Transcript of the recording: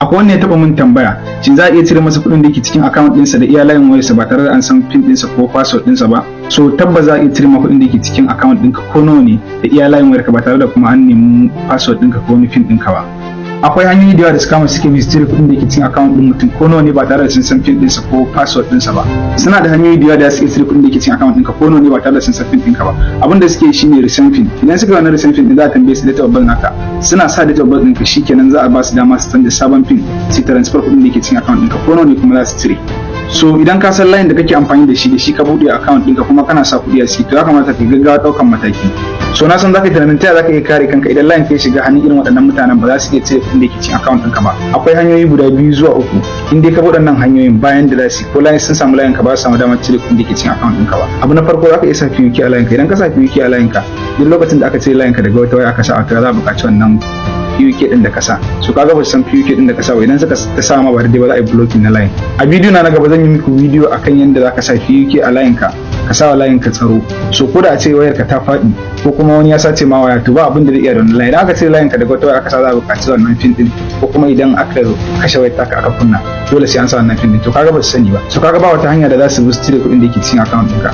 Akwai wanda ya taɓa mun tambaya, shin za a iya cire masa kuɗin da yake cikin account ɗinsa da iya layin wayarsa ba tare da an san PIN ɗinsa ko password ɗinsa ba? So tabbas za a iya cire ma kuɗin da yake cikin account ɗinka, ko nawa ne, da iya layin wayarka, ba tare da kuma an nemi password ɗinka ko wani PIN ɗinka ba. Akwai hanyoyi da yawa da scammers suke bi su cire kuɗin da yake cikin account ɗin mutum, ko nawa ne, ba tare da sun san PIN ɗinsa ko password ɗinsa ba. Suna da hanyoyi da yawa da suke cire kuɗin da yake cikin account ɗinka, ko nawa ne, ba tare da sun san PIN ɗinka ba. Abin da suke shine resend PIN. Idan suka yi wannan resend PIN ɗin, za a tambaye su date of birth naka. Suna sa date of birth ɗinka, shikenan, za a ba su dama su canza sabon PIN, su transfer kuɗin da yake cikin account ɗinka, ko nawa ne kuma za su cire. So idan ka san line da kake amfani da shi ka buɗe account ɗinka kuma kana sa kuɗi a ciki, to ya kamata ka gaggawa ɗaukan mataki. So na san zaka yi tunanin ta zaka iya kare kanka idan line ka shiga hannun irin waɗannan mutanen, ba za su iya cire kuɗin da yake cikin account ɗinka ba. Akwai hanyoyi guda biyu zuwa uku. In dai ka bi waɗannan hanyoyin, bayan da za su ko line sun samu line ka, ba su samu damar cire kuɗin da yake cikin account ɗinka ba. Abu na farko, zaka iya sa PUK a line ka. Idan ka sa PUK a line ka, duk lokacin da aka cire line ka daga wata waya aka sa a wata, za a buƙaci wannan PUK din da ka sa. So kaga ba su san PUK din da ka sa ba. Idan suka ta sa ma ba daidai ba, za a yi blocking na line. A bidiyo na gaba zan yi muku bidiyo akan yadda zaka sa PUK a line ka, ka sa wa layin ka tsaro. So ko da a ce wayar ka ta faɗi ko kuma wani ya sace ma waya, to ba abin da zai iya da wannan line. Idan aka cire layin ka daga wata waya aka sa, za a buƙaci wannan PIN din, ko kuma idan aka kashe wayar taka aka kunna, dole sai an sa wannan PIN din. To kaga ba su sani ba. So kaga ba wata hanya da za su bi su cire kuɗin da yake cikin account ɗinka.